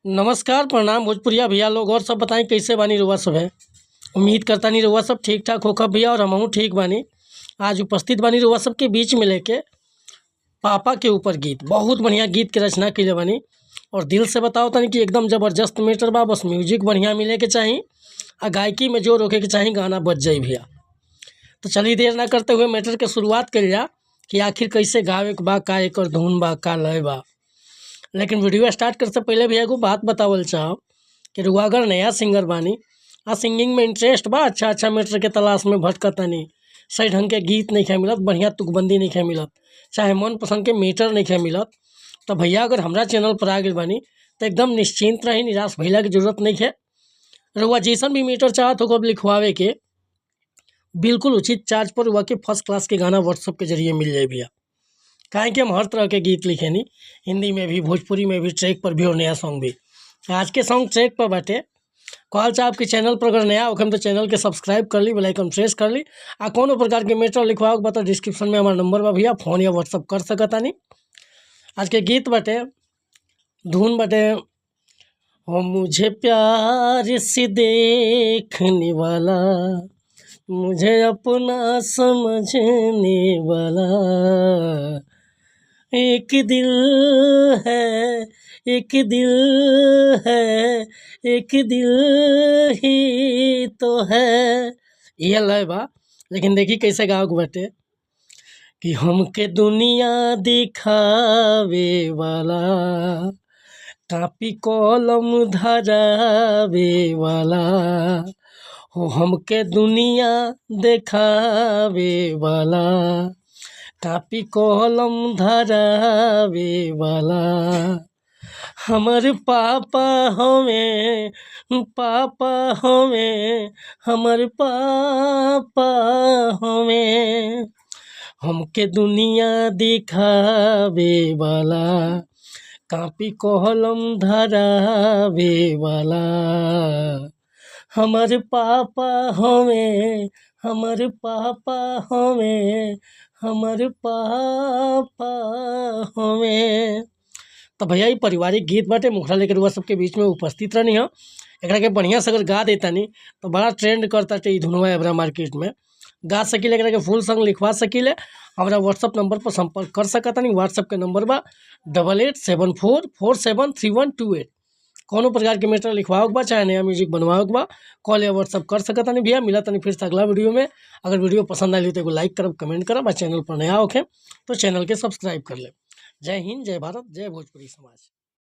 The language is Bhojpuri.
नमस्कार, प्रणाम भोजपुरिया भैया लोग। और सब बताई कैसे बानी रउआ सब है। उम्मीद करता नहीं रउआ सब ठीक ठाक होखब भैया, और हमहू ठीक बानी। आज उपस्थित बानी रउआ सबके बीच में लेके पापा के ऊपर गीत, बहुत बढ़िया गीत के रचना कइले बानी। और दिल से बताओ तनी कि एकदम ज़बरदस्त मैटर बा। बस म्यूजिक बढ़िया मिले के चाही आ गायकी में जोर होखे के चाही, गाना बज जाई भैया। तो चलिए देर ना करते हुए मैटर के शुरुआत कइल जा कि आखिर कैसे गावे के बा, का एकर धुन बा, का लय बा। लेकिन वीडियो स्टार्ट करे से पहले भी एगो बात बतावल चाहब कि रउआ अगर नया सिंगर बानी आ सिंगिंग में इंटरेस्ट बा, अच्छा अच्छा मैटर के तलाश में भटकतानी, सही ढंग के गीत नइखे मिलत, बढ़िया तुकबंदी नइखे मिलत, चाहे मनपसंद के मैटर नइखे मिलत, तो भैया अगर हमरा चैनल पर आ गइल बानी तो एकदम निश्चिंत रही, निराश भइला के जरूरत नइखे। रउआ जैसन भी मैटर चाहत हो लिखवावे के, बिल्कुल उचित चार्ज पर रउआ के फर्स्ट क्लास के गाना व्हाट्सअप के जरिए मिल जाई भैया। काहे कि हम हर तरह के गीत लिखेनी, हिंदी में भी, भोजपुरी में भी, ट्रैक पर भी और नया सॉन्ग भी। आज के सॉन्ग ट्रैक पर बाटे। कहल चाहब कि चैनल पर अगर नया होखम तो चैनल के सब्सक्राइब कर ली, बेल आइकन प्रेस कर ली। आ कोनो प्रकार के मैटर लिखवावे के बा तो डिस्क्रिप्शन में हमार नंबर बा भैया, फोन या व्हाट्सअप कर सकतानी। आज के गीत बाटे, धुन बाटे, हो मुझे प्यार से देखने वाला, मुझे अपना समझने वाला, एक दिल है, एक दिल है, एक दिल ही तो है। ये लय बा, लेकिन देखी कैसे गावे के बाटे कि हमके दुनिया दिखावे वाला, कापी कलम धरावे वाला, हो हमके दुनिया देखावे वाला, कापी कलम धरावे वाला, हमर पापा हमें, पापा हमें, हमर पापा हमें, हमके दुनिया दिखावे वाला, कापी कलम धरावे वाला, हमर पापा हमें, हमर पापा हमें, हमर पापा हमें। तो भैया ये पारिवारिक गीत बाटे, मुखड़ा लेकर रउआ सबके बीच में उपस्थित रहनी है। एकरा के बढ़िया से अगर गा देतानी तो बड़ा ट्रेंड करताटे ई धुनवा एबरा मार्केट में। गा सकीले, एकरा के फुल सॉन्ग लिखवा सकीले। हमारा व्हाट्सअप नंबर पर संपर्क कर सकतानी। व्हाट्सअप के नंबर बा 8874473128। कोनो प्रकार के मैटर लिखवावे के बा, चाहे नया म्यूजिक बनवावे के बा, कॉल या व्हाट्सअप कर सकतानी भैया। मिला तनी फिर से अगला वीडियो में। अगर वीडियो पसंद आइल तो एगो लाइक करब, कमेंट करब आ चैनल पर नया होखे तो चैनल के सब्सक्राइब कर लेब। जय हिंद, जय भारत, जय भोजपुरी समाज।